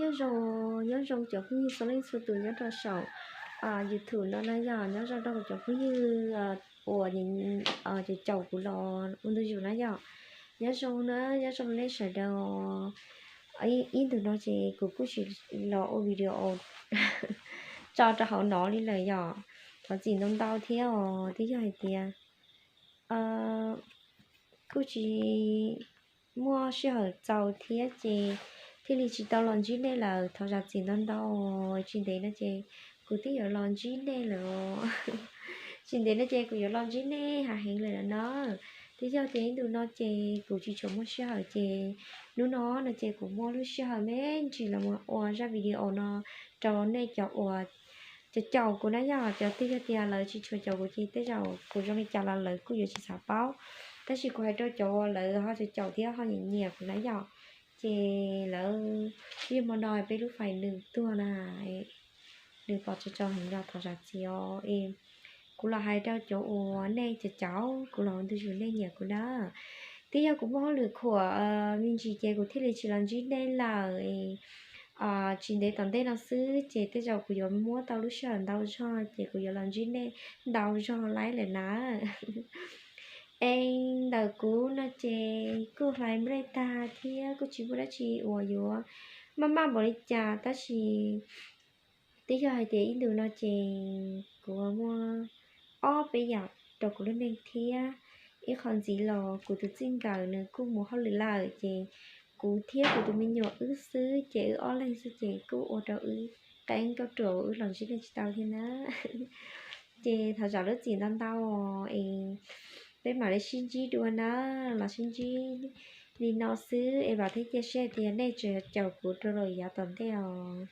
Nyob zoo, nyob zoo cov phooj ywg txhua leej txhua tus nyob rau saum YouTube no na yom. Nyob zoo rau cov phooj ywg uas caum kuv los ua ntu zus na yom. Nyob zoo na, nyob zoo nej sawv daws. Ib ntus no ces kuv kuj tsis los ua video tso rau hauv no li lawm yom. Thov txim ntau ntau thiab os, twb yog hais tias kuj tsis muaj sij hawm txaus thiab ces thiaj li tsis tau los ntsib nej lawm, thov zam txim ntau ntau. Tsis ntev no ces kuv twb yuav los ntsib nej lawm. Tsis ntev no ces kuv yuav los ntsib nej hav heev lawm na. Twb yog tias ib ntus no ces kuv tsis tshua muaj sij hawm ces hnub no no ces kuv muaj lub sij hawm me ntsis los ua zaj video no rau nej cov uas caum kuv na yom. Cov twg yog tias lawv tsis tshua caum kuv ces tej zaum kuv zoo li cas los lawv kuj yuav tsis xav paub, tab sis kuv hais rau cov uas lawv ho caum thiab ho nyiam nyiam kuv na yom, ces lawv yeej hmo no peb lub fais nws tuag na, nws pom tso tso heev los thov zam txim os. Kuv los hais rau cov uas nej caum kuv los ua ntu zus nej nyiam kuv na. Twb yog kuv muaj hauj lwm khuam me ntsis ces kuv thiaj li tsis los ntsib nej lawm. Tsis ntev tom ntej no xwb ces tej zaum kuv yuav muab tau lub sij hawm ntau zog ces kuv yuav los ntsib nej ntau zog laib lawm na. Es ntawm kuv no ces kuj hlais nplej tag thiab kuj tsis muaj dab tsi uas yuav maj maj npaum li cas, tab sis twb yog hais tias ib ntus no ces kuv muaj ob peb yam rau kuv lub neej thiab. Ib qho ntxiv los kuv tus txij nkawm nws kuj mus hauj lwm lawm ces kuv thiab kuv tus me nyuam wb xwb ces wb ob leeg xwb ces kuj ua rau wb qee nkauj ruam wb los ntsib nej tsis tau thiab na. Ces thov zam lub txim ntau ntau es peb mam li sib ntsib dua na, los sib ntsib li no xwb es vam thiab cia siab tias nej tseem caum kuv rau lawm yav tom ntej os.